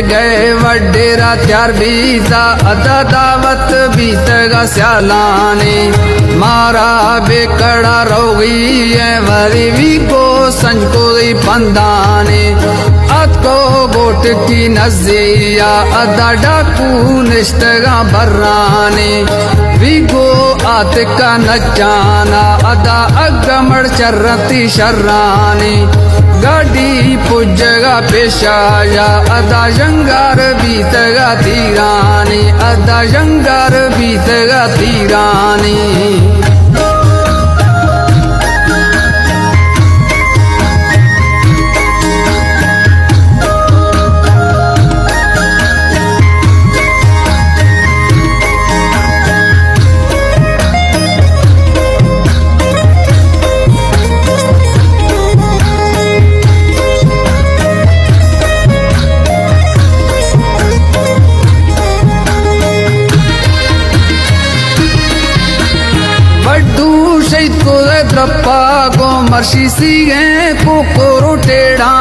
گئے وڈیرا تیار بیتا، ادا دعوت بیتگا سیالانی۔ مارا بے کڑا روغی اے وری وی کو سنجکو دی پندانی۔ اتکو گوٹکی نزیا، ادا ڈاکو نشتگا برانی۔ وی گو آتکا نچانا، ادا اگمڑ چرتی شرانی۔ گاڈی پجگا پیشایا، ادا ژنگار بیتگا تیرانی، ادا ژنگار بیتگا تیرانی۔ وڈو شہید کو درپا گو مرشی سی گئے پوکورو ٹیڑا۔